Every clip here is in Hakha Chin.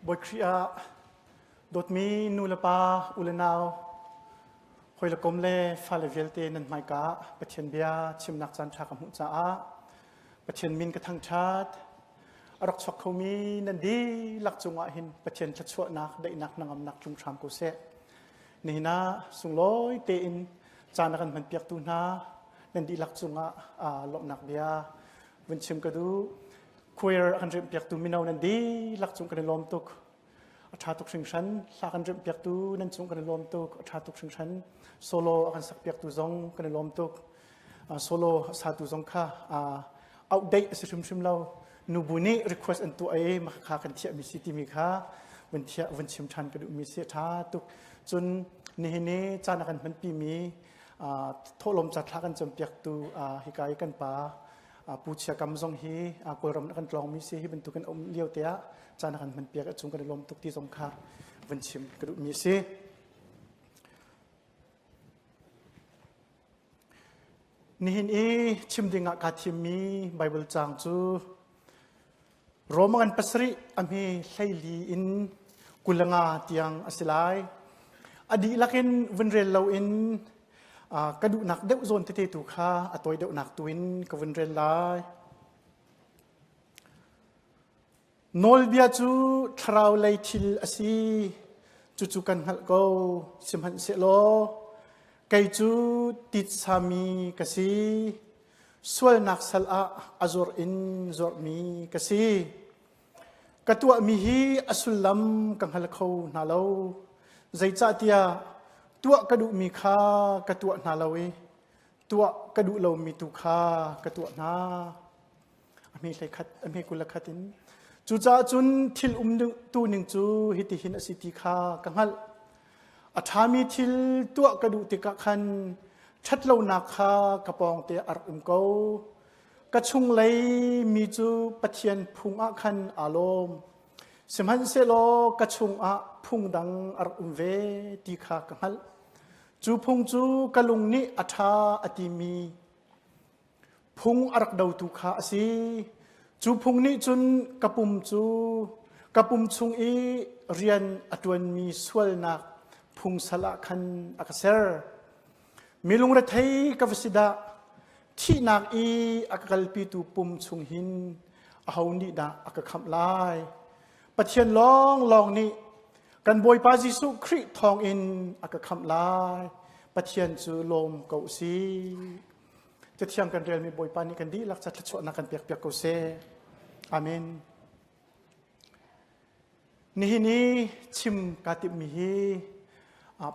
Bawi Khrih ah dawtmi nu le pa, u le nau, hawi le kom le fale vialte nan hmaika ah Pathian bia chimnak caan ṭha ka hmuh caah Pathian min ka thangṭhat. A rak chuak khomi nan dihlak cungah hin Pathian thluachuahnak, daihnak, hnangamnak tlung hram ko seh. Nihin ah sunglawi tein caan a kan hmanpiaktu hna nan dihlak cungah lawmhnak bia vun chim ka duh. Choir a kan remhpiaktu mino nan dihlak cung kan i lawm tuk. A ṭha tuk hringhran. Hla kan remhpiaktu nan cung kan i lawm tuk. A ṭha tuk hringhran. Solo a kan sakpiaktu zong kan i lawm tuk. Solo a satu zong kha outdate a si hrimhrim lo. Nubu nih request an tuah i mah kha kan thiahmi si timi kha vun thiah vun chim ṭhan ka duhmi si a ṭha tuk. Cun nihin i caan a kan hmanpimi thawhlawm ca thla kan campiaktu hika i kan pa Pu Chia Kam zong hi Kawlram kan tlawngmi si hi bantukin a um lio te ah caan a kan hmanpiak a cung kan i lawm tuk ti zong kha vun chim ka duhmi a si. Nihin i chim ding ah kaa thimmi Bible caang cu Rome ngan pasarih a hme hleili in 25 tiang a si lai. A dihlak in vun rel loin ka duhnak deuh zawn tete tu kha a tawi deuhnak tu in ka vun rel lai. Nawlbia cu thlarau lei thil a si. Cucu kan hngalh ko. Sihmanhsehlaw kei cu titsami ka si. Sualnak sal ah a zuarh in zuarhmi ka si. Ka tuahmi hi a sullam ka hngal kho hna lo. Zeicahtiah tuah ka duhmi kha ka tuah hna lo i tuah ka duh lomi tu kha ka tuah hna. A hme hlei khat, a hme 21 in. Cucaah cun thil um tu ning cu hitihin a si ti kha ka hngalh. A ṭhami thil tuah ka duh tikah khan ṭhatlonak kha ka pawngte a rak um ko. Ka chunglei mi cu Pathian phung ah khan aa lawm. Sihmanhsehlaw ka chungah phung dang a rak um ve ti kha ka hngalh. Cu phung cu ka lung nih a ṭha a timi phung a rak dotu kha a si. Cu phung nih cun ka pum cu ka pum chung i rian a ṭuanmi sualnak phung sal ah khan a ka ser. Mi lungrethei ka va si dah! Thihnak i a ka kalpitu pum chung hin aho nih dah a ka khamh lai? Pathian lawnglawng nih kan Bawipa Jesuh Khrih thawngin a ka khamh lai. Pathian cu lawm ko u sih. Cathiang kan relmi Bawipa nih kan dihlak ca thluachuahnak kan pekpiak ko seh. Amen. Nihin i chim kaa timhmi hi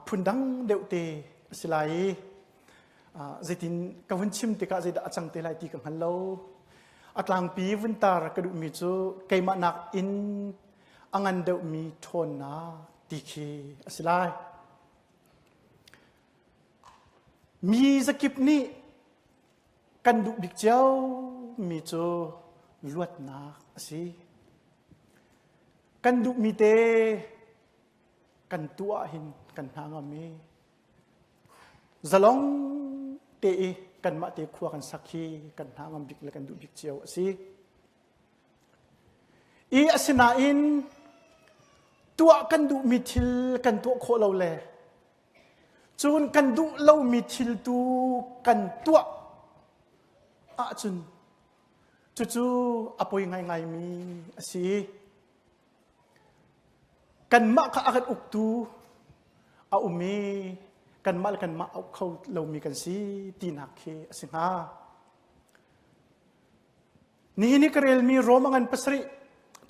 phundang deuh te a si lai i zeitin ka vun chim tikah zeidah a cang te lai ti ka hngal lo. A tlangpi vun tar ka duhmi cu keimah nak in a ngan deuhmi ṭhawnnak ti khi a si lai. Mi zakip nih kan duh bik cio mi cu luatnak a si. Kan duhmi te kan tuah hin kan hna ngam i zalong te i kanmah te khua kan sak hi kan hna ngam bik le kan duh bik cio a si. I asinain tuah kan duhmi thil kan tuah khawh lo le Cun kan duh lomi thil tu kan tuah ahcun cucu a poi ngaingaimi a si. Kanmah kha a kan uktu a um i kanmah le kanmah a uk kho lomi kan si tinak khi a si hnga. Nihin i ka relmi Rom a ngan pasarih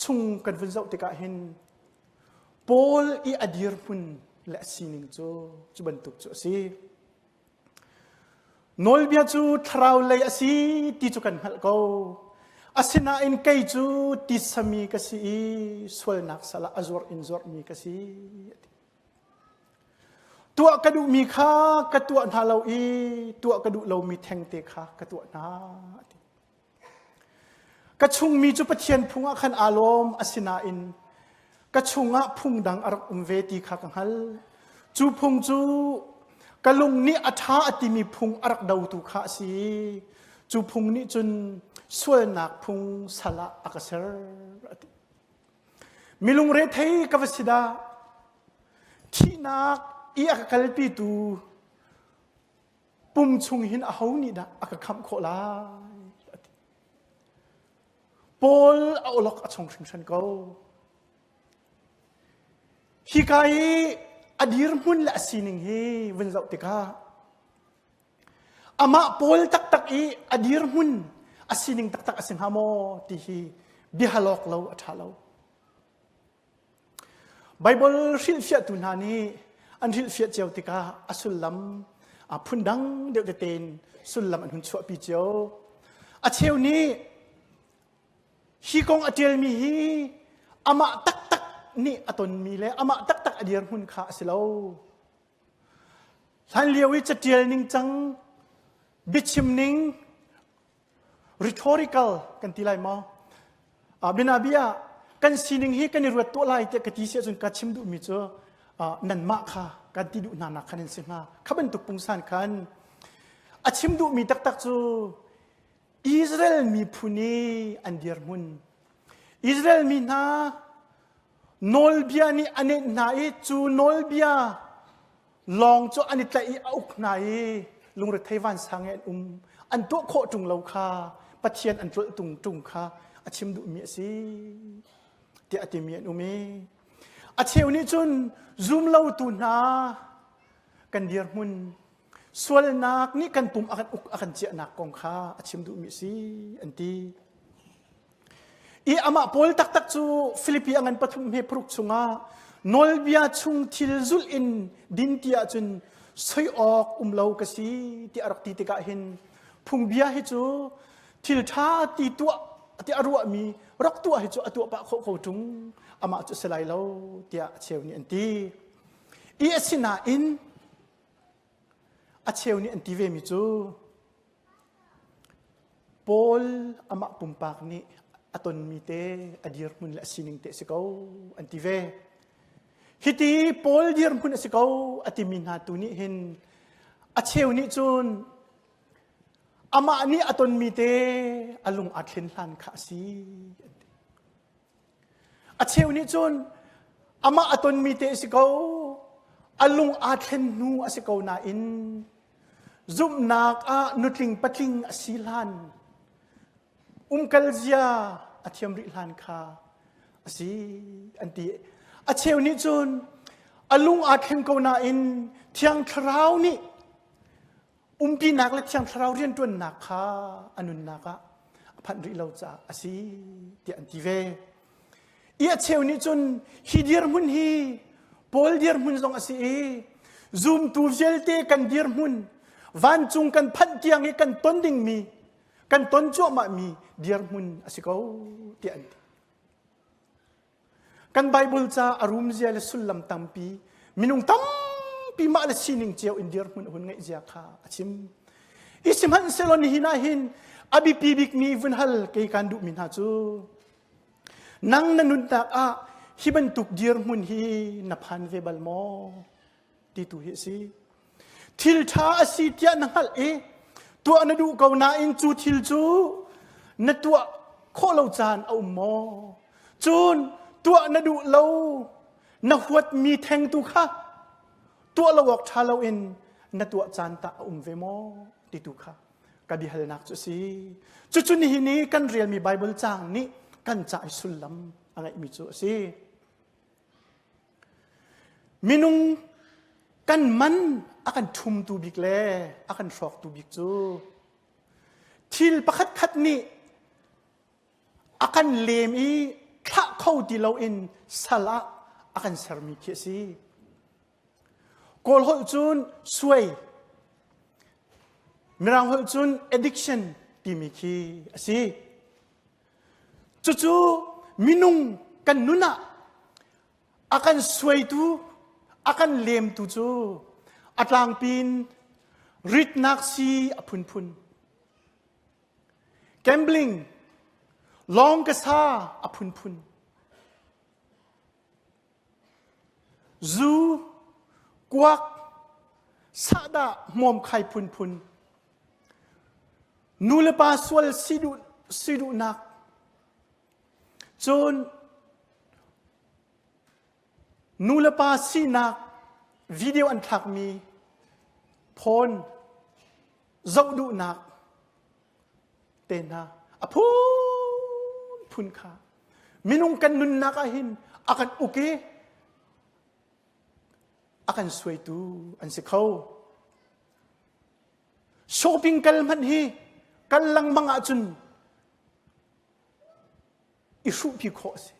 chung kan vun zoh tikah hin Paul i a dirhmun le a sining cu cu bantuk cu a si. Nawlbia cu thlarau lei a si ti cu kan hngalh ko. Asinain kei cu titsami ka si i sualnak sal ah a zuarh in zuarhmi ka si. Tuah ka duhmi kha ka tuah hna lo i tuah ka duh lomi thengte kha ka tuah hna. Ka chungmi cu Pathian phung ah khan aa lawm asinain ka chungah phung dang a rak um ve ti kha ka hngal. Cu phung cu ka lung nih a ṭha a timi phung a rak dotu kha a si. Cu phung nih cun sualnak phung sal ah a ka ser a ti. Milung rethei ka va si dah. Thihnak i a ka kalpitu pum chung hin aho nih dah a ka khamh khawh lai? A ti. Paul a awlok a chong hringhran ko. Hika i a dirhmun le a sining hi vun zoh tikah amah Paul taktak i a dirhmun a sining taktak a si hnga maw ti hi biahalawk lo a ṭha lo. Baibal hrilhfiahtu hna nih an hrilhfiah cio tikah a sullam a phundang deuh tete in sullam an hun chuahpi cio. A cheu nih hi kong a ṭialmi hi amah taktak nih a tonmi le amah taktak a dirhmun kha a si lo. Hlanlio i caṭial ningcang, biachim ning, rhetorical kan ti lai maw? Bianabia kan sining hi kan i ruat tuah lai tiah ka ti si ahcun ka chim duhmi cu nanmah kha kan ti duh hna nak khan in si hnga. Kha bantuk pungsan khan a chim duhmi taktak cu Israel miphun i an dirhmun Israel mi hna nawlbia nih a nenh hna i cu nawlbia lawng cu an i tlaih i a uk hna i lungrethei vansang i an um an tuah khawh ṭung lo kha Pathian an tlolh tung ṭung kha a chim duhmi a si tiah a timi an um i a cheu nih cun zum lotu hna kan dirhmun sualnak nih kan pum a kan uk a kan ciahnak kong kha a chim duhmi a si an ti. I amah Paul taktak cu Filipi a ngan pathum he paruk chungah nawlbia chung thil zulh in din ti ahcun soi awk um lo ka si ti a rak ti tikah hin phungbia hi cu thil ṭha ti tuah ti a ruahmi rak tuah hi cu a tuah pah khawh ko ṭung amah cu si lai lo tiah a cheu nih an ti. I asinain a cheu nih an ti vemi cu Paul amah pumpak nih a tonmi te a dirhmun le a sining te a si ko an ti ve. Hiti Paul dirhmun a si ko a timi hna tu nih hin a cheu nih cun amah nih a tonmi te a lung aa thlen hlan kha a si an ti. A cheu nih cun amah a tonmi te a si ko, a lung aa thlen hnu a si ko nain zumhnak ah nutling patling a si hlan, umkal zia a thiam rih hlan kha a si an ti. A cheu nih cun a lung aa thleng ko nain Thiang Thlarau nih umpinak le Thiang Thlarau rianṭuannak kha a nunnak ah a phanh rih lo caah a si tiah an ti ve. I a cheu nih cun hi dirhmun hi Paul dirhmun zong a si i zumtu vialte kan dirhmun vancung kan phanh tiang i kan ton dingmi kan ton cuahmahmi dirhmun a si ko tiah an ti. Kan Bible ca a rumzia le sullam tampi minung tampi mah le sining cio in dirhmun a hun ngeih zia kha a chim. I sihmanhsehlaw nihin ah hin a biapi bikmi vun hal kei kan duhmi hna cu nang na nunnak ah hi bantuk dirhmun hi na phan ve bal maw ti tu hi a si. Thil ṭha a si tiah na hngalh i tuah na duh ko nain cu thil cu na tuah khawh lo caan a um maw? Cun tuah na duh lo, na huatmi thengtu kha tuah lo awk ṭha loin na tuah caan tah a um ve maw? ti tu kha ka biahalnak cu a si. Cucu nihin i kan relmi Baibal caang nih kan ca i sullam a ngeihmi cu a si. Minung kan man a kan ṭhumtu bik le a kan hrawktu bik cu thil pakhatkhat nih a kan lem i thlah kho ti loin sal ah a kan sermi khi a si. Kawl holh cun suai, Mirang holh cun addiction timi khi a si. Cucu minung kan nun ah a kan suaitu, a kan lemtu cu a tlangpi in ritnak sii a phunphun. Gambling, lawngkasa a phunphun. Zu, kuak, sahdah hmawmkhai phunphun. Nu le pa sual si duh, si duhnak. Cun. Nu le pa sinak video an thlakmi phone zoh duhnak te hna a phunphun kha minung kan nunnak ah hin a kan uk i a kan suaitu an si kho. Shopping kal hmanh hi kal lengmang ahcun i hruhpi khawh a si.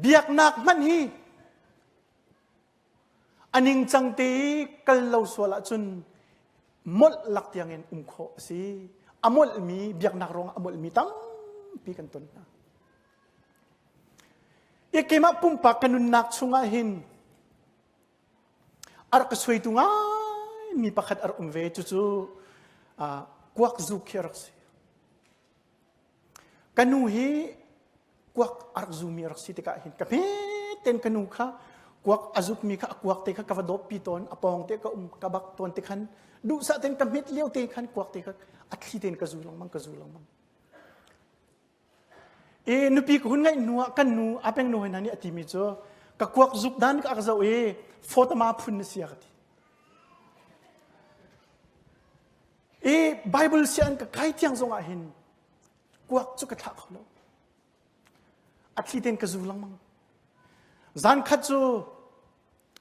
Biaknak hmanh hi a ningcang te i kal lo sual ahcun molh lak tiangin um khawh a si. A molhmi biaknak ruangah a molhmi tampi kan ton hna. I keimah pumpak ka nunnak chungah hin a rak ka suaitu ngaimi pakhat a rak um ve cucu kuak zuk khi a rak si. Ka nu hi kuak a rak zumi a rak si tikah hin ka hme ten ka nu kha kuak a zukmi kha a kuak te kha ka va dawppi tawn a pawng te ka um ka bak tawn te khan duhsah ten ka hmet lio te khan kuak te kha a thli ten ka zu lengmang ka zu lengmang. I nupi ka hun ngeih hnu ah kan nu a peng nu hna nih a timi cu ka kuak zuk dan ka ak zoh i fotama phun na si a ka ti. I Bible si an ka kai tiang zong ah hin kuak cu ka thlah kho lo. A thli ten ka zu lengmang. Zan khat cu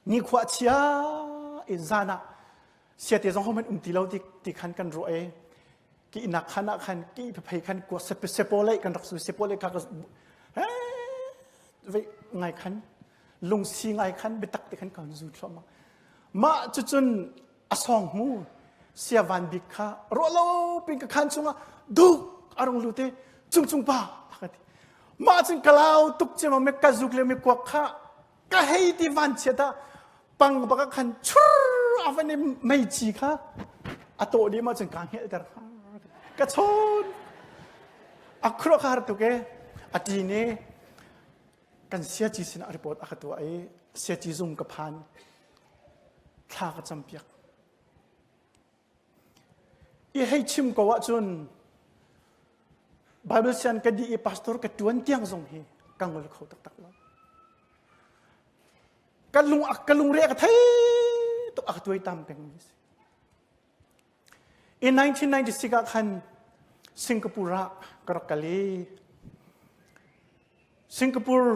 nikhua chia in zan ah siate zong hohmanh um ti lo ti ti khan kan ruah i ki inak khan ah khan ki phei khan kuak sepo lei kan rak su sepo lei kha ka vei ngai khan lungsi ngai khan biatak te khan kan zu thluahmah mah cucun a sawng hmu sia van bik kha ruah lo pin ka khan chungah duk a rung lut i cung cung pa a ka ti mah cun ka lau tuk ciamam me ka zuk le mi kuak kha ka hei ti van chiat ah pang bak khan chur a van i meici kha a tawh dih ma cun ka hngelh ter ka chawn a khuruah kha har tuk e a ti ne kan siaci sinah report a ka tuah i siaci zung ka phan thla ka campiak i hei chim ko ahcun Bible sian ka dih i pastor ka tuan tiang zong hi ka ngol kho taktak lo. Ka lung ka lungre ka thei tuk a ka tuai tam peng mi si. In 1996 ah khan Singapore ah ka rak kal i Singapore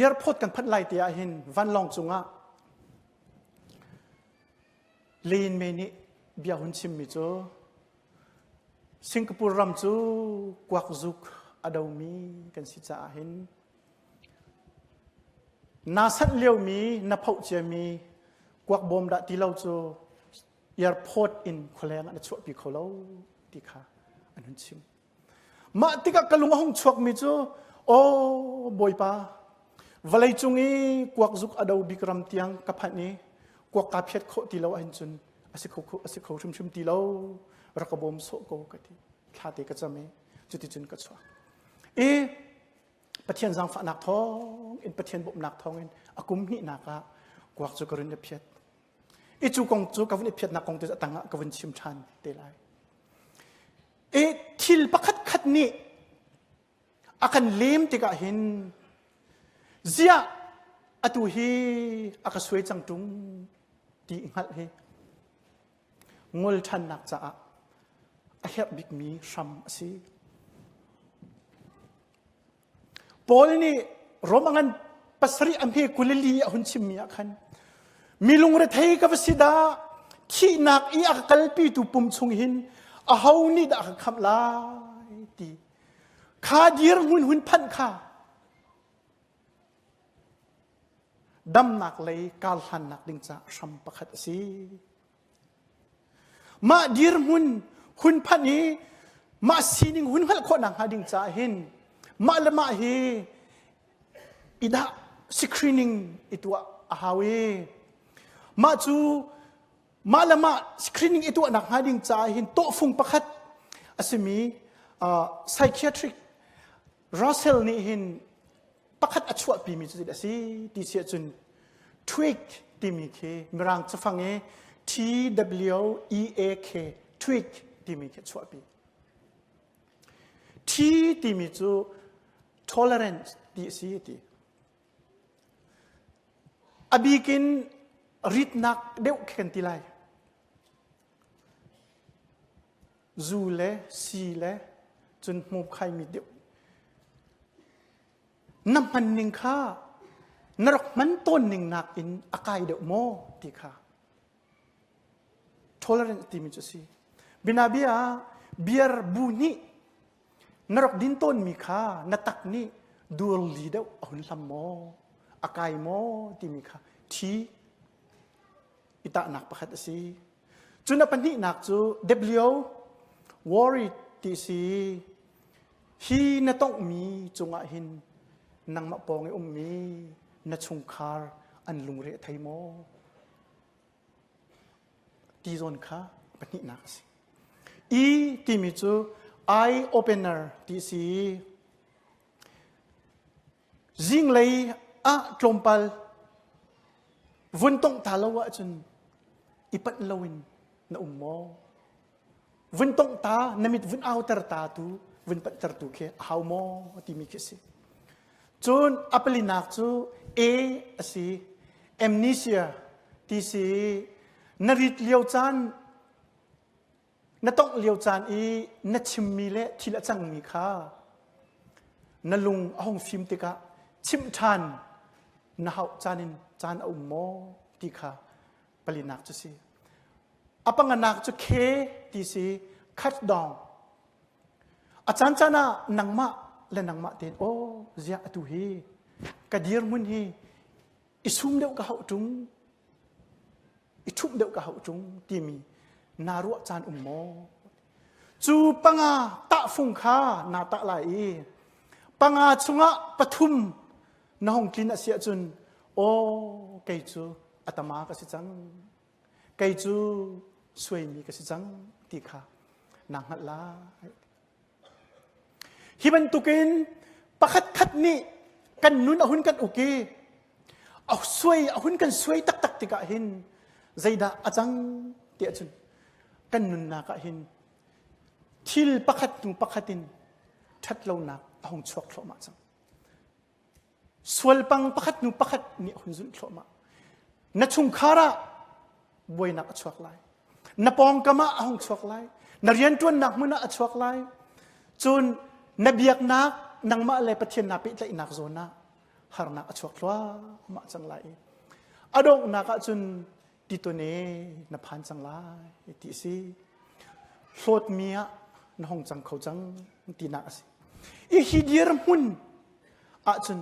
airport kan phanh lai te ah hin vanlawng cungah Lin Me nih bia hun chimmi cu Singapore ram cu kuak zuk a domi kan si caah hin naa sanh liomi na phoh ciami kuak bawm dah ti lo cu airport in khualeng ah na chuahpi kho lo ti kha an hun chim. Mah tikah ka lung a hung chuakmi cu aw Bawipa vawleicung i kuak zuk a do bik ram tiang ka phanh i kuak kaa phiat khawh ti lo ahhin cun a si kho a si kho hrimhrim ti lo rak ka bawm sawh ko ka ti thla te ka cam i cuticun ka chuak i Pathian zaangfahnak thawng in Pathian bawmhnak thawng in a kum hnihnak ah kuak cu ka run i phiat i cu kong cu ka vun i phiatnak kong te a tang ah ka vun chim ṭhan te lai I thil pakhat khat nih a kan lem tikah hin ziah atu hi a ka suai cang ṭung ti hngalh hi ngol ṭhannak caah a herh bikmi hram a si. Paul nih Rom a ngan pasarih a hme kulili a hun chimmi ah khan mi lungrethei ka va si dah thihnak i a ka kalpitu pum chung hin aho nih dah a ka khamh lai ti kha dirhmun hun phanh kha damnak lei karhlannak ding caah hram pakhat a si. Mah dirhmun hun phanh i mah sining hun hngalh khawhnak hnga ding caah hin mah le mah hi i dah screening i tuah a hau i mah cu mah le mah screening i tuahnak hnga ding caah hin tawhfung pakhat a simi uh, psychiatric Russell nih hin pakhat a chuahpimi cu a si ti si ahcun tweak timi khi mirang cafang i T W E A K tweak timi khi a chuahpi. T timi cu Tolerance ti a si ti. A bikin ritnak deuh khi kan ti lai. Zu le si le cun hmup khaimi deuh. Na hman ning kha na rak hman tawn ning nakin a kai deuh maw ti kha. Tolerance timi cu a si. Binabia ah beer bu nih na rak din tawnmi kha na tak nih dur li deuh a hun hlam maw a kai maw timi kha thi i tahnak pakhat a si. Cun a pahnihnak cu W worry ti si hi na tonghmi cungah hin nangmah pawng i ummi na chungkhar an lungre a thei maw Ti zawn kha pahnihnak a si. E timi cu eye opener ti a si. Zinglei ah tlawmpal vun tongh ta lo ahcun i panh loin na um maw? Vun tongh ta, na mit vun auter ta tu, vun panhter tu khi a hau maw timi khi a si. Cun a palinak cu A a si. Amnesia ti si. Na rit lio caan, na tongh lio caan i na chimmi le thil a cangmi kha na lung a hung fim tikah chimh ṭhan na hauh caan in caan a um maw ti kha palinak cu si. A panganak cu K ti si cut down. A caan caan ah nangmah le nangmah tein aw ziah atu hi ka dirhmun hi i sum deuh ka hauh ṭung i ṭhumh deuh ka hauh ṭung timi naa ruah caan um maw? Cu panga tahfung kha naa tah lai i panga chungah pathum na hong tlin a si ahcun aw kei cu a tama ka si cang kei cu suaimi ka si cang ti kha naa hngalh lai. Hi bantukin pakhat khat nih kan nun a hun kan uk i a suai a hun kan suai taktak tikah hin zeidah a cang ti ahcun kan nunnak ah hin thil pakhat hnu pakhat in ṭhatlonak a hung chuak thluahmah cang. Sualpang pakhat hnu pakhat nih a hun zulh thluahmah. Na chungkhar ah buainak a chuak lai. Na pawngkam ah a hung chuak lai. Na rianṭuannak hmun ah a chuak lai. Cun na biaknak nangmah le Pathian naa pehtlaihnak zawn ah harnak a chuak thluahmah cang lai i a donghnak ah cun titone na phan cang lai ti a si. Hlawtmi ah na hong cang kho cang tinak a si. I hi dirhmun ahcun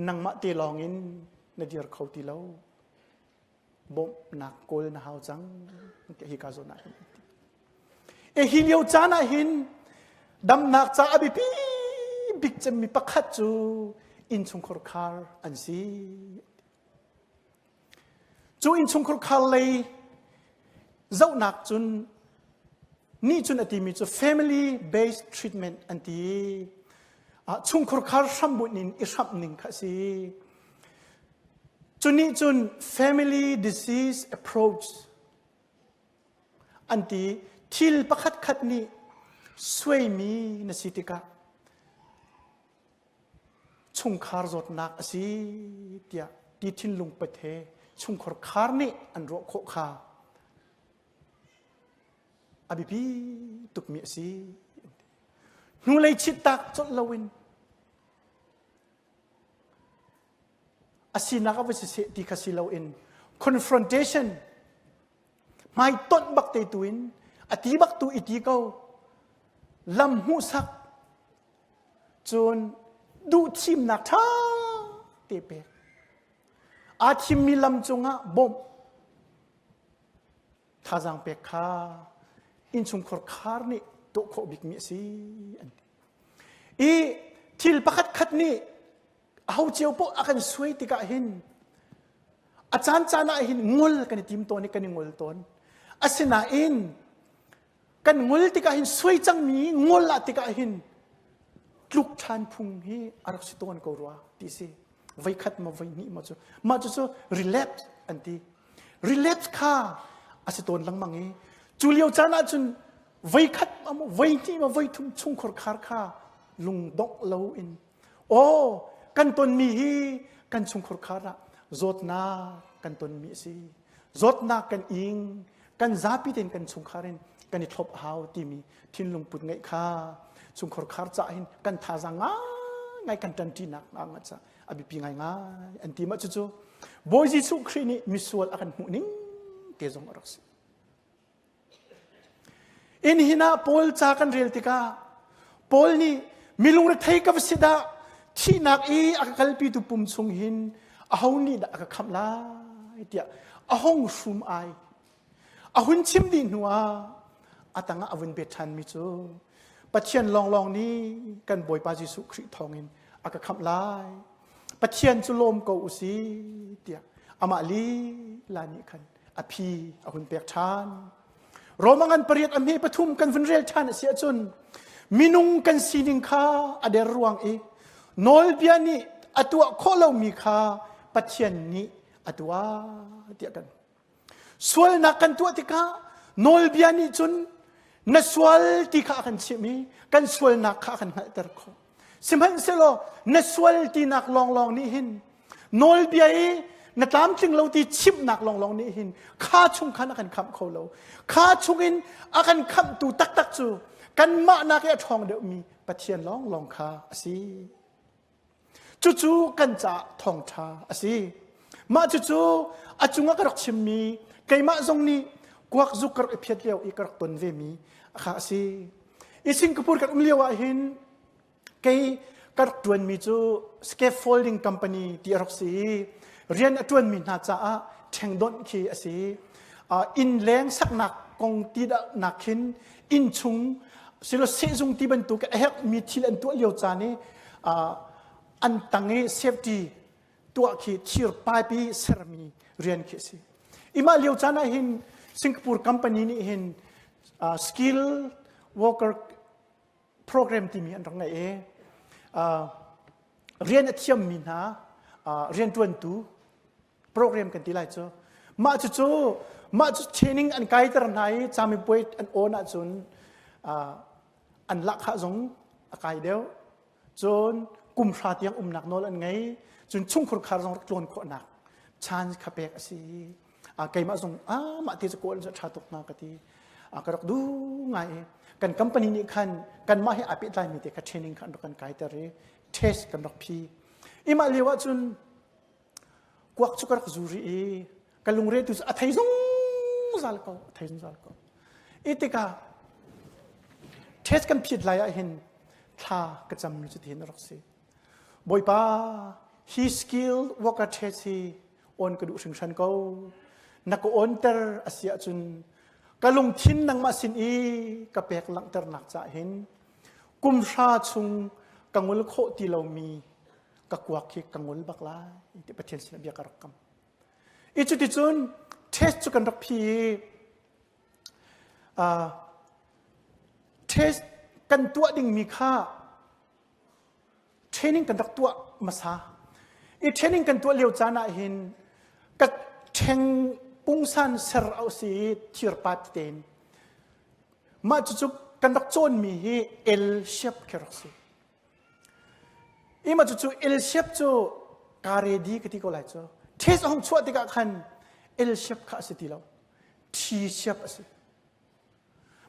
nangmah te lawngin na dir kho ti lo. Bawmhnak kawl na hau cang tiah hi ka zawn ah hin an ti. E hi lio caan ah hin damnak ca a biapi bik cemmi pakhat cu innchungkhar khar an si. Cu innchungkhar khar lei zohnak cun nih cun a timi cu family based treatment an ti. Chungkhar khar hrambunh in i hramh ning kha a si. Cu nih cun family disease approach an ti. Thil pakhat khat nih suaimi na si tikah chungkhar zawtnak a si tiah ti thinlung pet he chungkhar khar nih an ruah khawh kha a biapi tukmi a si. Hnulei chittak colh loin a sinak a va siseh ti kha si loin confrontation hmaitonh bak te tu in a ti bak tu i ti ko lam hmuhsak Cun duhthimnak ṭha te pek. Aa thimmi lam cungah bawmh. Thazaang pek kha innchungkhar khar nih tuah khawh bikmi a si an ti. I thil pakhat khat nih aho cio poh a kan suai tikah hin a caan caan ah hin ngol kan i tim tawn i kan i ngol tawn. Asinain Kan ngol tikah hin suai cangmi ngol ah tikah hin tluk ṭhan phung hi a rak si tawn ko rua ti si. Voikhat maw voihnih maw cu mah cu cu relapse an ti. Relapse kha a si tawn lengmang i cu lio caan ahcun voikhat maw voihnih maw voithum chungkhar khar kha. lungdongh loin aw kan tonmi hi kan chungkhur khar ah zawtnak kan tonmi a si. Zawtnak kan ing, kan zapi tein kan chungkhar in kan i thlop a hau timi thinlung put ngeih kha chungkhur khar cah hin kan thazaang ngai kan ṭanṭinak nga ca a biapi ngaingai an ti mah cucu Bawi Jesuh Khrih nih misual a kan hmuh ning te zong a rak si. Inn hin ah Paul ca kan rel tikah Paul nih mi lungrethei ka va si dah thihnak i a ka kalpitu pum chung hin aho nih dah a ka khamh lai tiah a hong hrum ai. A hun chim dih hnu ah a tangah a vun bet ṭhanmi cu Pathian lawnglawng nih kan Bawipa Jesuh Khrih thawngin a ka khamh lai. Pathian cu lawm ko u si tiah amah lila nih khan a phi a hun pek ṭhan. Roma ngan pariat a hme pathum kan vun rel ṭhan a si ahcun minung kan sining kha a der ruang i nawlbia nih a tuah khawh lomi kha Pathian nih a tuah tiah kan Sualnak kan tuah tikah nawlbia nih cun na sual ti kha a kan chimh i kan sualnak kha a kan hngalhter khawh. Sihmanhsehlaw na sual tinak lawnglawng nih hin nawlbia i na tlamtling lo ti chimhnak lawnglawng nih hin kha chung khan a kan khamh kho lo. Kha chungin a kan khamhtu taktak cu kanmah nak i a ṭhawng deuhmi Pathian lawnglawng kha a si. Cucu kan caah thawngṭha a si. Mah cucu a cungah ka rak chimmi keimah zong nih kuak zuk ka rak i phiat lio i ka rak ton vemi kha a si. I Singapore kan um lio ah hin kei ka rak ṭuanmi cu scaffolding company ti a rak si i rian a ṭuanmi hna caah ṭhengdonh khi a si. Inn leng saknak kong ti nak khin inn chung silo sehzung ti bantuk a herhmi thil an tuah lio caan i an tang i safety tuah khi thir pipe i sermi rian khi a si. Imah lio caan ah hin Singapore company nih hin skill worker program timi an rak ngeih i rian a thiammi hna rianṭuantu program kan ti lai cu mah cucu mah cu training an kaiter hna i camipuai an on ahcun an lahkhah zong a kai deuh cun kum hra tiang umnak nawl an ngei cun chungkhur khar zong rak tlawn khawhnak chance kha pek a si keimah zong ah mah te cu kawl cu ṭha tuk hnga ka ti ka rak duh ngai i kan company nih khan kanmah he aa pehtlaimi te kha training kha an rak kan kaiter i test kan rak phi imah lio ahcun kuak cu ka rak zu rih i ka lungre tu cu a thei zungzal ko a thei zungzal ko i tikah test kan phit lai ah hin thla ka cammi cu tihin a rak si Bawipa hi skill worker test hi on ka duh hringhran ko na ka onter a si ahcun ka lungthin nangmah sin i ka pek langhternak cah hin kum hra chung ka ngol khawh ti lomi ka kuak hi ka ngol bak lai ti Pathian sin bia ka rak kam i cuticun test cu kan rak phi i test kan tuah dingmi kha training kan rak tuah hmasa i training kan tuah lio caan ah hin ka ṭheng pungsan ser a si i thirpat tein mah cucu kan rak cawnmi hi L shape khi rak si Ima cucu L shape cu ka ready ka ti ko lai cu. Test a hung chuah tikah khan L shape kha a si ti lo. T shape a si.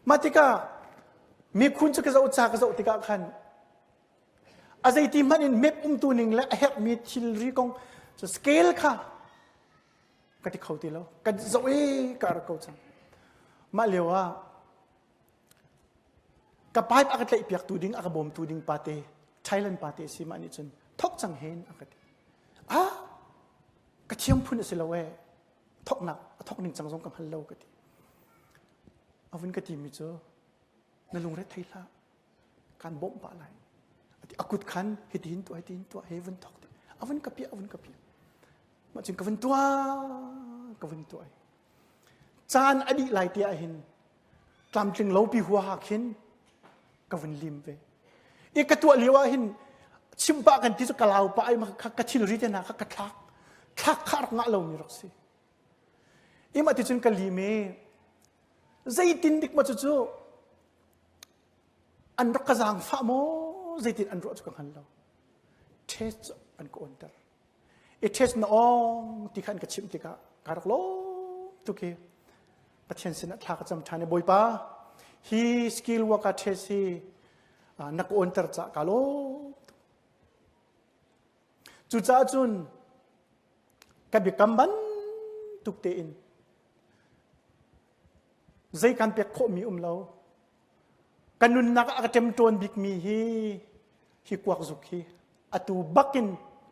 Mah tikah mikhun cu ka zoh ca ka zoh tikah khan a zeiti hmanh in map umtu ning le a herhmi thilri kong cu scale kha ka ti kho ti lo. Ka zoh i ka ar ko cang. Mah lio ah Ka pipe a ka tlaihpiaktu ding, a ka bawmtu ding pate, Thailand pate a si mah nih cun thok cang hen a ka ti. Ah, ka thiam phun a si lo ee. Thoknak, a thok ning cang zong ka hngal lo ka ti. A vun ka timi cu na lungre thei hlah. Kan bawmh pah lai. Ati a kut khan hitihin tuah hitihin tuah he vun thok ti. A vun ka piah a vun ka piah. Mah cun ka vun tuah ka vun tuah. Caan a dih lai te ah hin tlamtling lo pi huaha khin ka vun lim ve i ka tuah lio ah hin chim pah kan ti cu ka lau pah ai ka thilri te hna kha ka thlak thlak kha rak ngah lomi rak si ima ti cun ka lim i zeitin dik ma cucu an rak ka zaangfah maw? Zeitin an ruah cu ka hngal lo. Test an ka onter. I test na ong ti kha an ka chimh tikah ka rak lawm tuk i Pathian sinah thla ka cam ṭhan i Bawipa hi skill worker test hi na ka onter cah ka lawm tuk. Cucaah cun ka biakam bantuk tein zei kan pek khawhmi um lo. Ka nunnak ah a ka ṭemṭawn bikmi hi hi kuak zuk hi atu bakin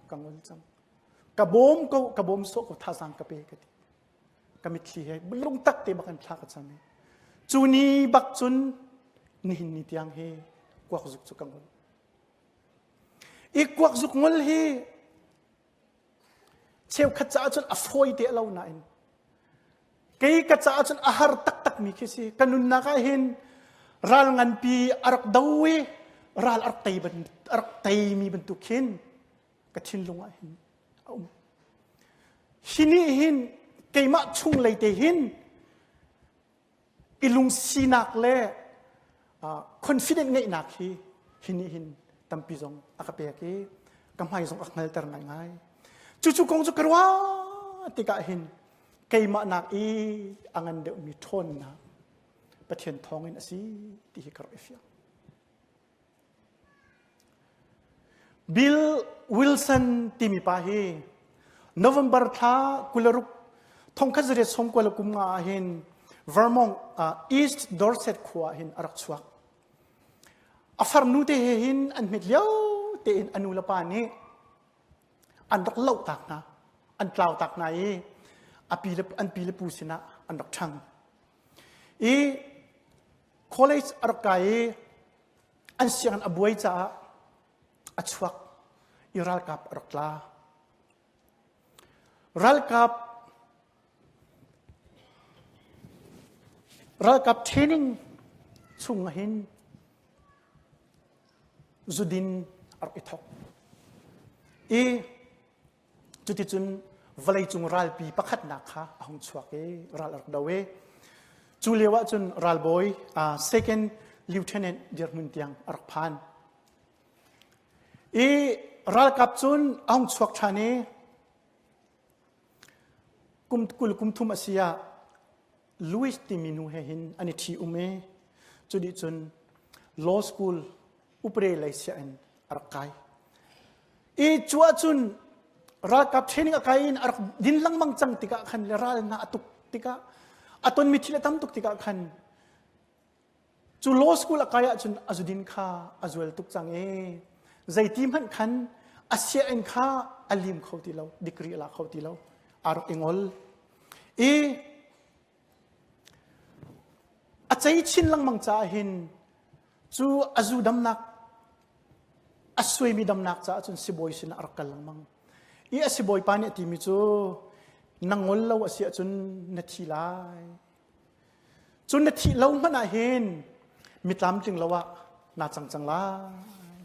ka ngol cang. Ka bawm ko, ka bawm sawh ko thazaang ka pe ka ti. Ka mitthli he lungtak te bak in thla ka cam i cu ni bak cun nihin ni tiang hi kuak zuk cu ka ngol. I kuak zuk ngol hi cheukhat caah cun a fawi te lo nain kei ka caah cun a har taktak mi khi si. Ka nunnak ah hin ral nganpi a rak do i ral a rak tei ban a rak teimi bantuk khin ka thinlung ah hin a um. Hi nih hin keimah chunglei te hin i lungsinak le confident ngeihnak hi hi nih hin tampi zong a ka pek i ka hmai zong a hngalter ngaingai. Cucu kong cu ka ruah tikah hin keimah nak i a ngan deuhmi ṭhawnnak Pathian thawngin a si ti hi ka rak i fiang. Bill Wilson timi pa hi November thla 26 thongkhat zariat sawmkua le kum nga ah hin Vermont East Dorset khua ah hin a rak chuak. A farnu te he hin an hmet lio tein a nu le pa nih an rak loh tak hna, an tlau tak hna i a pi le an pi le pu sinah an rak ṭhang. I college a rak kai i an sianginn a buai caah a chuak i ralkap a rak tla. Ralkap ralkap training chung ah hin zudin a rak i thawk. I Cuticun vawleicung ralpi pakhatnak kha a hung chuak i ral a rak do i cu lio ah cun ralbawi second lieutenant dirhmun tiang a rak phan. I ralkap cun a hung chuak ṭhan i kum 20 kum thum a si ah Louis timi nu he hin an i ṭhi um i cu dih cun law school upre lei siah in a rak kai. I cu ahcun ralkap training a kai in a rak din lengmang cang tikah khan le ral hna a tuk tikah a tonmi thil a tam tuk tikah khan cu law school a kai ahcun a zudin kha a zual tuk cang i zeiti hmanh khan a sianginn kha a lim kho ti lo degree a la kho ti lo aa rak i ngol i A cei chin lengmang caah hin cu a zu damnak a suaimi damnak caah cun sibawi sinah a rak kal lengmang. I a sibawipa nih a timi cu na ngol lo a si ahcun na thi lai. Cun na thih lo hmanh ah hin mi tlamtling lo ah naa cang cang lai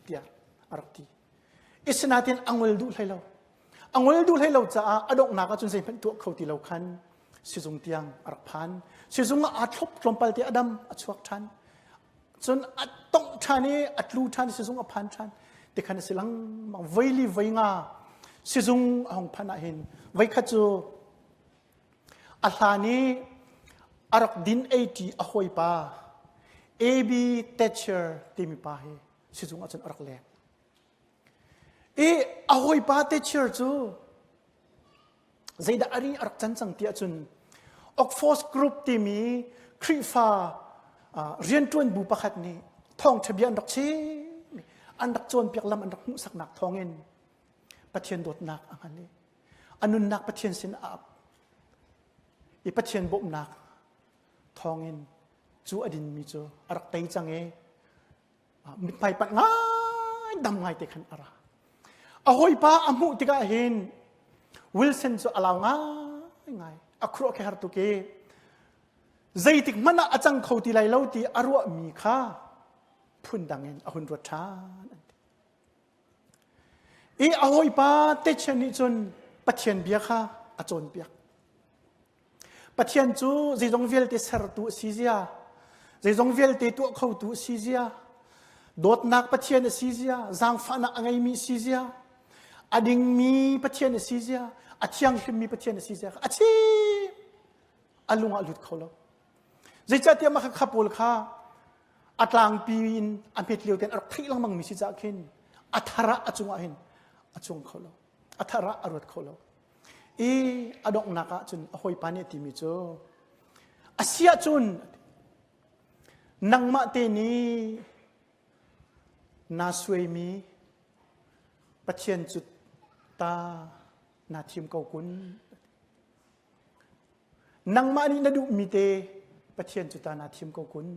tiah a rak ti. Isinatin a ngol duh hlei lo. A ngol duh hlei lo caah a donghnak ahcun zeihmanh tuah kho ti lo khan sizung tiang a rak phan. Sizung ah aa thlop tlawmpal te a dam a chuak ṭhan. Cun a tongh ṭhan i a tlu ṭhan sizung a phan ṭhan. Tikhan a si lengmang voili voi nga sizung a hung phanh ah hin voikhat cu a hlan i a rak din ei ṭi a hawipa A.B. Thatcher timi pa hi sizung ahcun a rak leng. I a hawipa Thatcher cu zeidah a ri a rak can cang ti ahcun Oxford Group timi Khrihfa rianṭuan bu pakhat nih thawngṭha bia an rak chim an rak cawnpiak lam an rak hmuhsaknak thawngin Pathian dawtnak a hngal i a nunnak Pathian sin a ap i Pathian bawmhnak thawngin cu a dinmi cu a rak tei cang i mithmai panh ngai dam ngai te khan a ra. A hawipa a hmuh tikah hin Wilson cu a lau ngai ngai. A khuruah khi har tuk i zeitik hmanh ah a cang kho ti lai lo ti a ruahmi kha phundang in a hun ruat ṭhan an ti. I a hawipa Techen nih cun Pathian bia kha a cawnpiak. Pathian cu zeizong vialte sertu a si zia, zeizong vialte tuah khotu a si zia, Dawtnak Pathian a si zia, zaangfahnak a ngeimi si zia, a dingmi Pathian a si zia, a thianghlimmi Pathian a si zia a chim. A lung ah lut kho lo. Zeicahtiah mah kha pawl kha a tlangpi in a hmet lio ten a rak theih lengmang mi si caah khin a thar ah a cungah hin a cuang kho lo. A thar ah a ruat kho lo. I a donghnak ah cun a hawipa nih a timi cu a si ahcun nangmah te nih naa suaimi Pathian cu ta naa thim ko kun. Nangmah nih na duhmi te Pathian cu ta naa thim ko kun.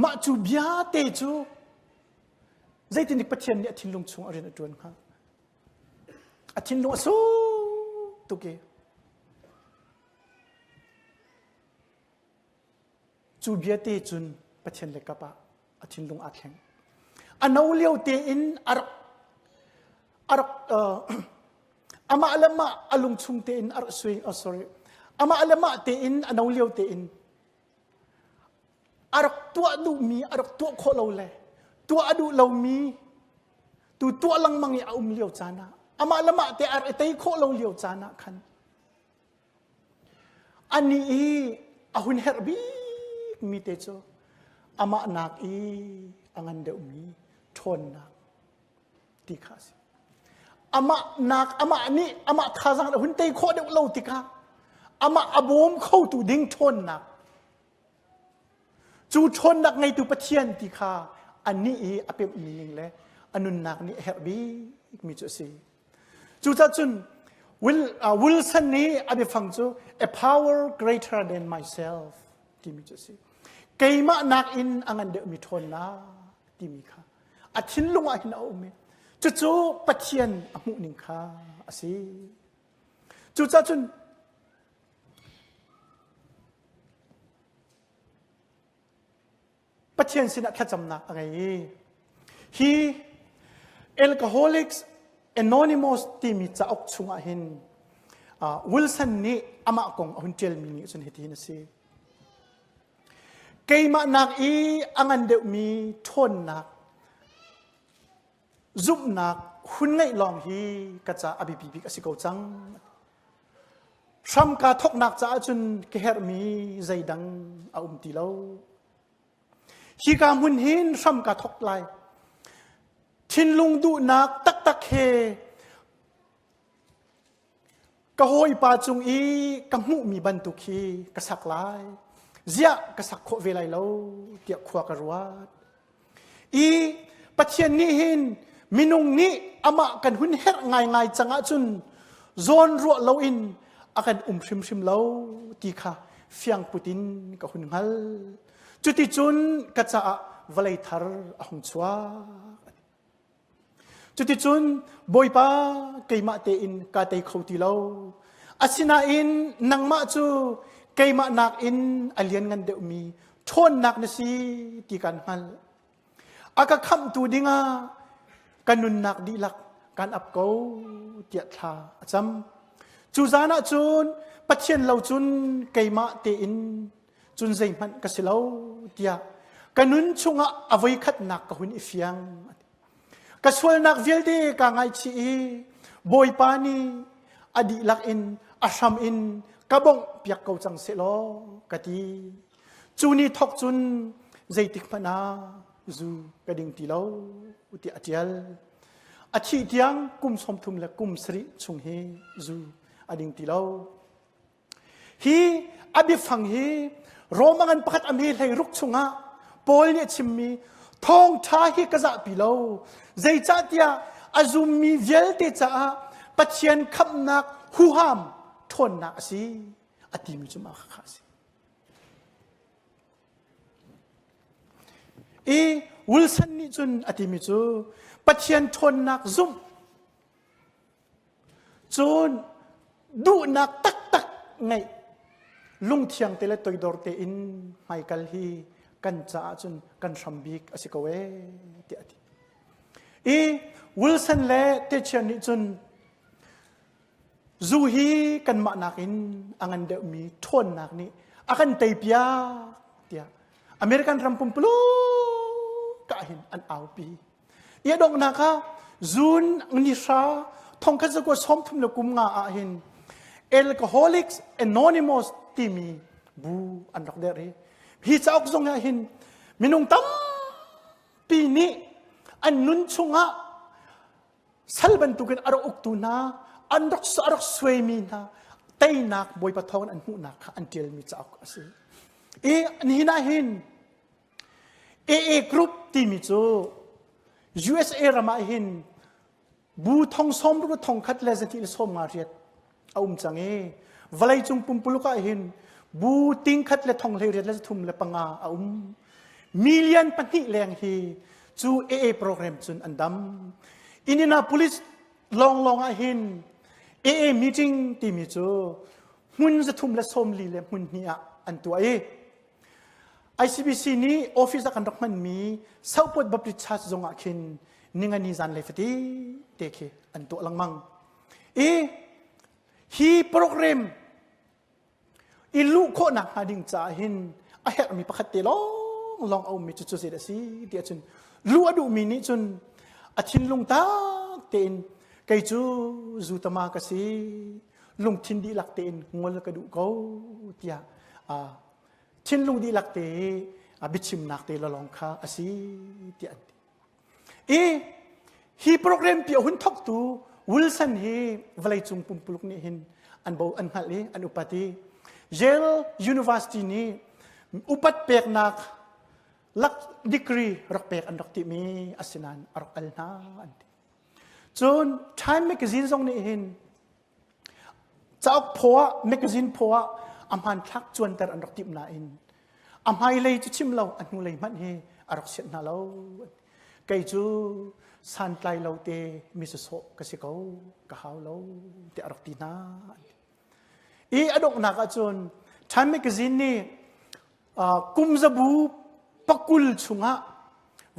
Mah cu bia te cu zeitindik Pathian nih a thinlung chung a rian a ṭuan hnga? A thinlung a su tuk i cu bia te cun Pathian le kap ah a thinlung aa thleng. A no lio tein a rak a rak uh, amah le mah a lungchung tein a rak sui oh sorry amah le mah tein a no lio tein a rak tuah duhmi a rak tuah khawh lo le tuah a duh lomi tu tuah lengmang i a um lio caan ah amah le mah te a rak i tei khawh lo lio caan ah khan anih i a hun herh bikmi te cu amah nak i a ngan deuhmi ṭhawnnak ti kha a si. Amah nak amah nih amah thazaang a hun tei khawh deuh lo tikah amah a bawm khotu ding ṭhawnnak cu ṭhawnnak ngeitu Pathian ti kha anih i a pemhmi ning le a nunnak nih a herh bikmi cu a si. Cucaah cun Wilson nih a biafang cu a power greater than myself timi cu a si. Keimah nakin a ngan deuhmi ṭhawnnak timi kha a thinlung ah hin a um i cucu Pathian a hmuhning kha a si. Cucaah cun Pathian sinah thlacamnak a ngei i hi Alcoholics Anonymous timi cauk chungah hin Wilson nih amah kong a hun ṭialmi nih cun hitihin a si. Keimah nak i a ngan deuhmi ṭhawnnak zumhnak hun ngeih lawng hi ka ca a biapi bik a si ko cang. Hram kaa thawknak caah cun ka herhmi zeidang a um ti lo. Hika hmun hin hram kaa thawk lai. Thinlung duhnak taktak he ka hawipa cung i ka hmuhmi bantuk hi ka sak lai. Ziah ka sak khawh ve lai lo tiah khua ka ruat. I Pathian nih hin minung nih amah kan hun herh ngaingai cang ahcun zawn ruah loin a kan um hrimhrim lo ti kha fiang put in ka hun hngal. Cuticun ka caah vawlei thar a hung chuak. Cuticun Bawipa keimah tein kaa tei kho ti lo. Asinain nangmah cu keimah nakin a lianngan deuhmi ṭhawnnak na si ti kan hngalh. A ka khamhtu dingah ka nunnak dihlak kan ap ko tiah thla a cam. Cu zan ah cun Pathian lo cun keimah tein cun zeihmanh ka si lo tiah ka nun chungah a voikhatnak ka hun i fiang. Ka sualnak vialte kaa ngaichih i Bawipa nih a dihlak in a hram in ka bawmh piak ko cang sehlaw ka ti. Cu ni thawk cun zeitik hmanh ah zu ka ding ti lo tiah a ṭial. A thih tiang kum 30 le kum sarih chung hi zu a ding ti lo. Hi a biafang hi Rome a ngan pakhat a hme hlei ruk chungah Paul nih a chimmi thawngṭha hi ka zahpi lo. Zeicahtiah a zummi vialte caah Pathian khamhnak huham ṭhawnnak a si a timi cu mah kha a si. I Wilson nih cun a timi cu Pathian ṭhawnnak zumh Cun duhnak taktak ngeih lungthiang te le toidor tein hmaikal hi kan caah cun kan hram bik a si ko ee tiah a ti. I Wilson le Techian nih cun zu hi kanmah nakin a ngan deuhmi ṭhawnnak nih a kan teipiak tiah. American ram pumpuluk ah hin an aupi. I a donghnak ah June ni hra thongkhat zakua sawmthum le kum nga ah hin Alcoholics Anonymous timi bu an rak der i hi cauk zong ah hin minung tampi nih an nun chungah sal bantukin a rak uktu hna an rak a rak suaimi hna teinak Bawipa thawngin an hmuhnak kha an ṭialmi cauk a si. I nihin ah hin AA Group timi cu USA ram ah hin bu thong sawm ruk thong khat le zahnih le sawm nga riat a um cang i vawleicung pumpuluk ah hin bu ting khat le thong hlei riat le zathum le panga a um. Million pahnih leng hi cu AA program cun an dam. Indianapolis lawnglawng ah hin AA meeting timi cu hmun zathum le sawm li le hmun hnih ah an tuah i ICBC nih office ah kan rak hmanmi Southport Baptist Church zong ah khin ningani zanlei fati te khi an tuah lengmang. I hi program i luh khawhnak hnga ding caah hin a herhmi pakhat te lawng lawng a ummi cu cu zeidah a si ti ahcun luh a duhmi nih cun a thinlung tak tein kei cu zutama ka si lungthin dihlak tein ngol ka duh ko tiah thinlung dihlak te biachimnak te lawng kha a si tiah an ti. I hi program pi a hun thawktu Wilson hi vawleicung pumpuluk nih hin an bo an hngalh i an upat i Yale University nih upat peknak lak degree rak pek an rak timi asinain a rak al hna an ti. Cun Time magazine zong nih hin Cauk phaw ah, magazine phaw ah a hmanthlak cuanter an rak timh nain a hmailei cu chim lo, a hnulei hmanh hi a rak sianh hna lo. Kei cu santlai lo te mi sawsawh ka si ko, ka hau lo tiah a rak ti hna. I a donghnak ahcun Time magazine nih kum zabu pakul chungah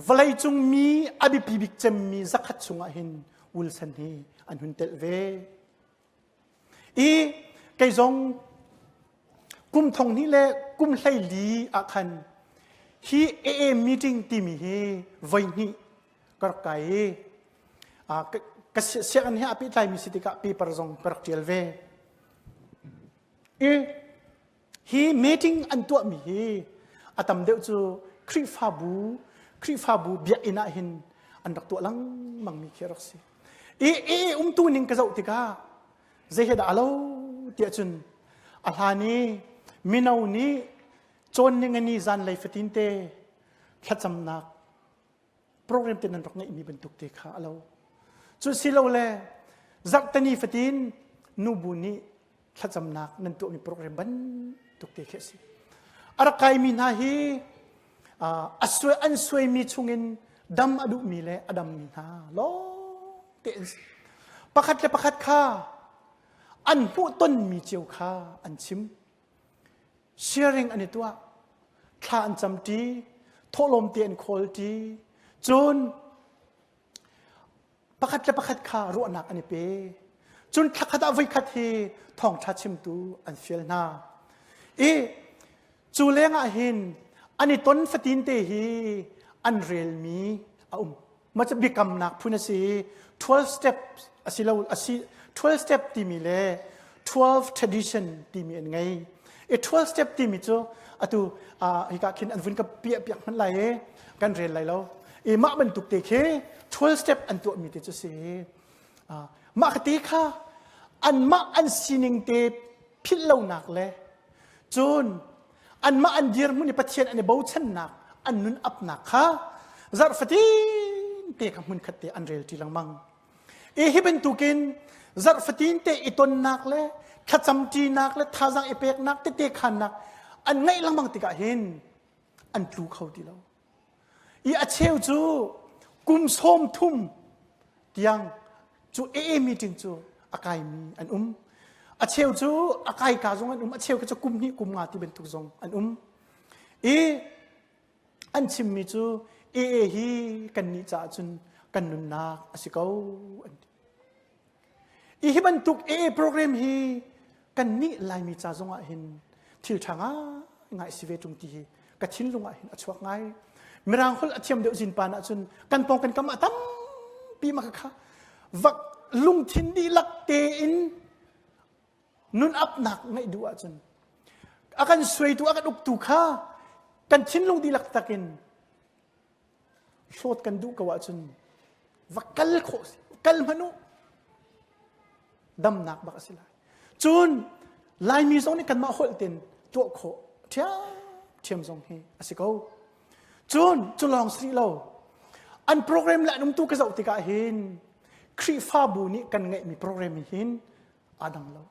vawleicung mi a biapi bik cemmi zakhat chungah hin Wilson hi an hun telh ve. I kei zong kum thong hnih le kum hleili ah khan hi AA meeting timi hi voi hnih ka rak kai i ka sianginn he a pehtlaimi si tikah paper zong ka rak ṭial ve. I Hi meeting an tuahmi hi a tam deuh cu Khrihfabu Khrihfabu biakinn ah hin an rak tuah lengmangmi khi a rak si. I i umtu ning ka zoh tikah zei he dah a lo tiah cun a hlan i mino nih cawn ning ani zanlei fatin te thlacamnak program te nan rak ngeihmi bantuk te kha a lo. Cu silole zarhteni fatin nubu nih thlacamnak nan tuahmi program bantuk te khi a si. A rak kaimi hna hi a suai an suaimi chungin dam a duhmi le a dammi hna lawng te an si. Pakhat le pakhat kha an hmuhtonmi cio kha an chim. Sharing an i tuah. Thla an camṭi, thawhlawm te an khawlṭi. Cun pakhat le pakhat kha ruahnak an i pe. Cun thlakhat ah voikhat hi thawngṭha chimtu an fial hna. I cu lengah hin an i ton fatin te hi an relmi a um. Mah cu biakamnak phun a si. 12 steps a si lo a si 12 step timi le 12 tradition timi an ngei. I 12 step timi cu atu hika khin an vun ka piah piak hmanh lai i kan rel lai lo. I mah bantuk te khi 12 step an tuahmi te cu si. Mah ka te kha anmah an sining te philh lonak le cun anmah an dirhmun i Pathian an i bochannak an nun apnak kha zarh fatin te kha hmunkhat te an rel ṭi lengmang. I hi bantukin zarh fatin te i tonnak le thlacam ṭinak le thazaang i peknak tete khannak an ngeih lengmang tikah hin an tlu kho ti lo. I a cheu cu kum sawm thum tiang cu AA meeting cu a kaimi an um. A cheu cu a kai ka zong an um, a cheu cu kum hnih kum nga ti bantuk zong an um. I an chimmi cu AA hi kannih caah cun kan nunnak a si ko an ti. I hi bantuk AA program hi kannih Laimi ca zongah hin thil ṭha ngai si ve ṭung ti hi. Ka thinlung ah hin a chuak ngai. Mirang holh a thiam deuh zinpan ahcun kan pawng kan kam ah tampi ma kha vak lungthin dihlak tein nun apnak ngeih duh ahcun a kan suaitu a kan uktu kha kan thinlung dihlak takin hlawt kan duh ko ahcun va kal khawh kal hmanh u damnak bak a si lai cun laimi zong nih kanmah holh ten tuah khawh ṭhiamṭhiam zong hi a si ko cun cu lawng si lo an program le an umtu ka zoh tikah hin Khrihfabu nih kan ngeihmi program hin aa dang lo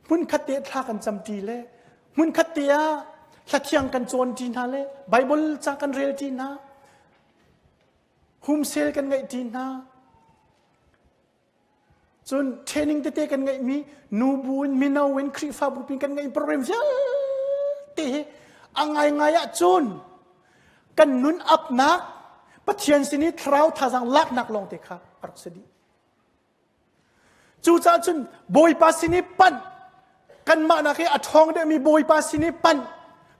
Hmunkhat te thla kan camṭi le hmunkhat te ah hlathiang kan cawnṭi hna le Baibal ca kan relṭi hna. Home sale kan ngeihṭi hna. Cun training tete kan ngeihmi nubu in mino in Khrihfabu pin kan ngeih program vialte hi a ngaingai ah cun kan nun upnak Pathian sin i thlarau thazaang laknak lawng te kha a rak si dih. Cucaah cun Bawipa sin i panh kanmah nak i a ṭhawng deuhmi Bawipa sin i panh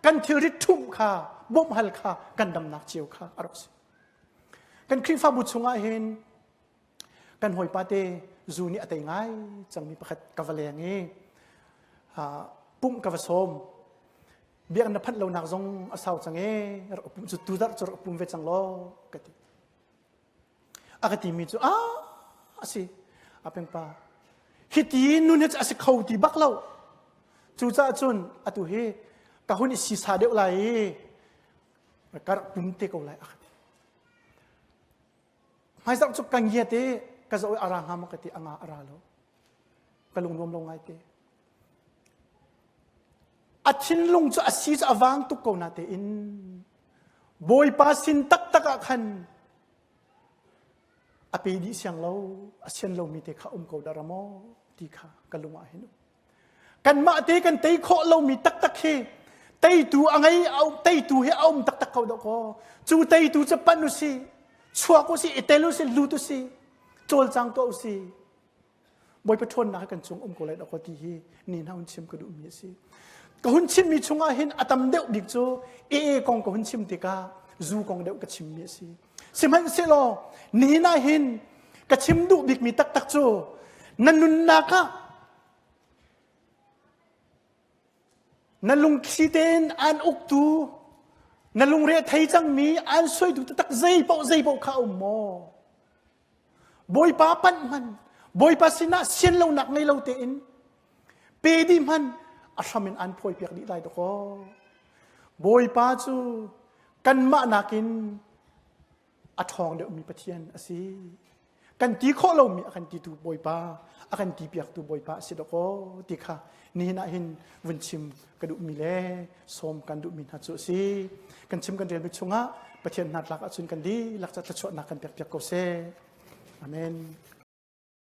kan thilrit ṭhumh kha bawmhhal kha kan damnak cio kha a rak si. Kan Khrihfabu chungah hin kan hawipa te zu nih a tei ngai cangmi pakhat ka va leng i pumh ka va sawm. Biakinn na phanh lonak zong a sau cang e rak pumh cu tuzarh cu rak pum ve cang law ka ti. A ka timi cu a a si a pengpa hiti nun hi a si kho ti bak lo cucaah cun atu hi ka hun i sisa deuh lai i ka rak pum te ko lai a ka ti hmaizarh cu ka ngiat i ka zoh i a ra hnga maw ka ti a nga a ra lo ka lung nuam lo ngai te A thinlung cu a si cu a vang tuk ko natein Bawipa sin taktak ah khan a pe dih siang lo, a sian lomi te kha um ko dara maw ti kha ka lung ah hin um. Kanmah te kan tei khawh lomi taktak hi teitu a ngei teitu hi a um taktak ko dah kaw cu teitu cu pan usih chuak usih i tel usih lut usih cawlcang tuah usih Bawipa ṭhawnnak kan cung um ko lai dawkaw ti hi ni hna hun chim ka duhmi a si. Ka hun chimmi chungah hin a tam deuh bik cu AA kong ka hun chim tikah zu kong deuh ka chimmi a si. Sihmanhsehlaw nihin ah hin ka chim duh bikmi taktak cu na nunnak ah na lungthli tein aan uktu na lungre thei cangmi aan suaitu taktak zei paoh zei paoh kha a um maw? Bawipa panh hman, Bawipa sinah sian lonak ngei lo tein pe dih hman a hram in an phawi piak dih lai dakaw. Bawipa cu kanmah nakin a ṭhawng deuhmi Pathian a si. Kan ti khawh lomi a kan titu Bawipa, a kan ti piaktu Bawipa a si dakaw ti kha nihin ah hin vun chim ka duhmi le sawm kan duhmi hna cu a si. Kan chim kan relmi chungah Pathian hna tlak ahcun kan dihlak ca thluachuahnak kan pek piak ko seh. Amen.